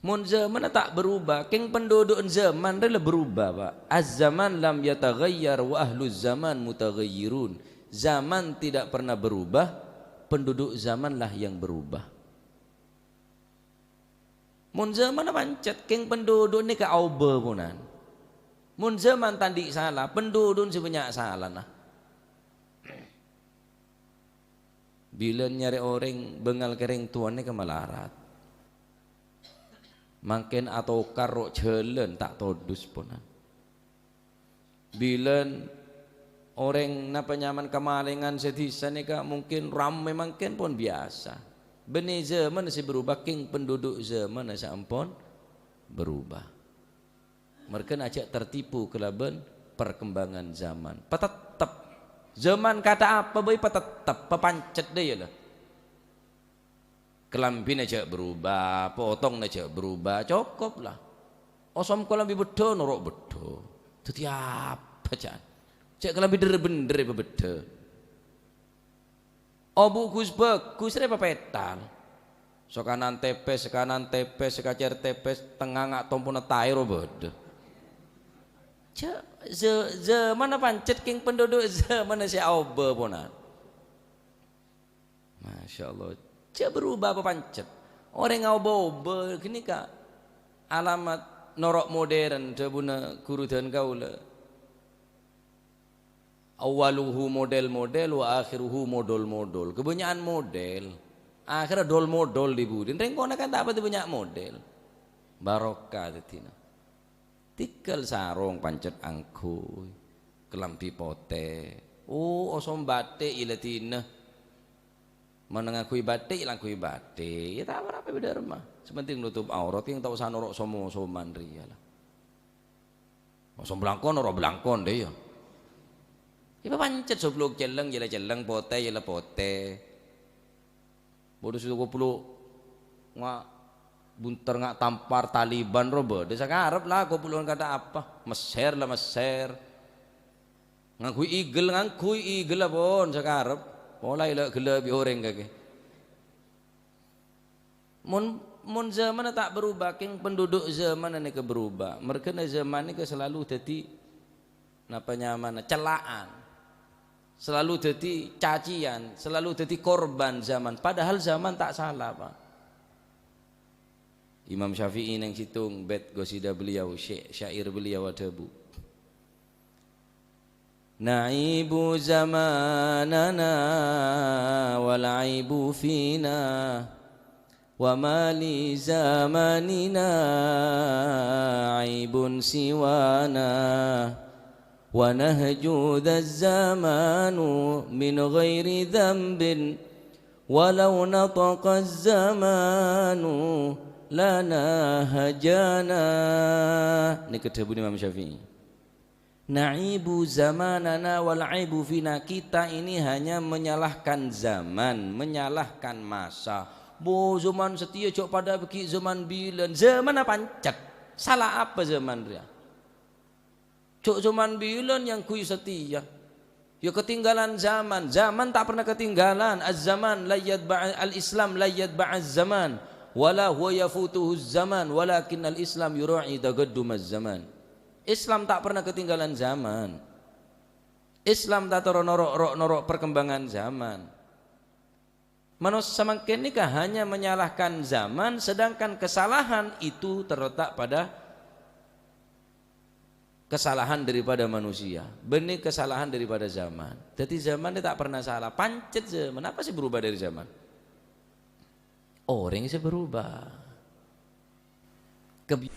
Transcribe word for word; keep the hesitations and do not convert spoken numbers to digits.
Mon zamanna ta' berubah, kèng penduduk zaman rè la berubah, Pak. Az-zaman lam yataghayyar wa ahluz zaman mutaghayyirun. Zaman tidak pernah berubah, penduduk zamanlah yang berubah. Mon zamanna pancet, kèng penduduk nèka aobâ ponan. Mon zaman ta' andi' sala, penduduk sè bânnya' salana. Bilân nyarè orèng bângal ka rèng towana nèka malarat. Mangkèn atokar ro' jhâlân ta' todus ponan. Bilân orèng napa nyamana kamalèngan sè dhisa nèka mungkin rammè mangkèn pon biyasa. Bânnè zaman sè berubah, kèng penduduk zaman sè ampon berubah. Marghâna jhâ' tertipu kalabân perkembangan zaman. Patettep. Zaman kata apa bhâi patettep, papancet dâ' iyâ la. Kalambhina jhâ' berubah, potongnga jhâ' berubah, cokop la. Osom kalambhi beddhâ, noro' beddhâ. Dhâddhi apa, jhân? Jhâ' kalambhi dhâr-bhendhâr èpabheddhâ. Obu' ghus-bhâghus rè pèpèttal. Sakanan tèpès, sakanan tèpès, sakacèr tèpès, tengnga nga' tompona taè ro bâdâ. Jhâ-, ze-, zamanna pancet kèng penduduk zamanna sè aobâ ponan. Masya Allah. Jhâ' berubah apa pancet? Orèng aobâ-obâ ghânèka alamat noro' modern, dhâbuna ghuru dân kaulâ. Awwaluhu model-model, wa akhiruhu modol-modol. Kabânnya'an model. Akhirnya dol-modol di budin. Rèng kona kan ta' patè bânnya' model. Barokah dhâddhina. Tèngghâl sarong pancet angghuy. Kalambhi potè. Oh, osom batik iyâ la dinah. Mon ngangghuy batik, iyâ la ngangghuy batik. Iyâ ta' arapa bâdâ remma. Sè penting nutup aurat, kèng ta' osa noro' som-osoman rèya la. Osom blangkon, noro' blangkon dâ' iyâ. Iyâ pancet sobluk celleng, iyâ la celleng, potè, iyâ la potè. Bâdâ sè koplo nga' bunter nga' tampar Taliban ro bâdâ sakarep la koplo'an kata apa. Messer la messer. Ngangghuy igel, ngangghuy igel la pon sakarep. Molaè la ghellâ' bi' orèng kakè. Mon, mon zamanna ta' berubah, kèng penduduk zamanna nèka berubah. Marghâna zaman nèka selalu dhâddhi, napa nyamana, cella'an. Selalu dhâddhi cacian, selalu dhâddhi korban zaman. Padahal zaman ta' sala, Pak. Imam Syafi'i neng sèttong bait qasidah beliau, sya-, syair beliau adhâbu, "Na'ibu zamanana wal aibu fina, wa ma li zamanina aibun siwana, wa nahju dzaz zamanu min ghairi dzambin, walau nataqaz zamanu lana hajana." Nèka dhâbuna Imam Syafi'i. "Na'ibu zamanana wal aibu fina." Kita ini hanya menyalahkan zaman, menyalahkan masa. Bo, zaman satèya jhâ' padâ bâgi zaman bilân. Zaman apa pancet? Sala apa zaman rèya? Jhâ' zaman bilân ngangghuy satèya. Ya ketinggalan zaman. Zaman ta' pernah ketinggalan. Az-zaman la yatba-, al-Islam la yatba'az zaman. Wala huwa yafutuhuz zaman. Walakinnal Islam yura'i taqaddumaz zaman. Islam ta' pernah ketinggalan zaman. Islam ta' toro' noro', ro-, noro' perkembangan zaman. Manossa mangkèn nèka hanya menyalahkan zaman, sedangkan kesalahan itu terletak pada kesalahan daripada manusia, bânnè kesalahan daripada zaman. Dhâddhi zaman nèka ta' pernah sala, pancet zaman. Apa sè berubah dari zaman? Orèng sè berubah. Keb-,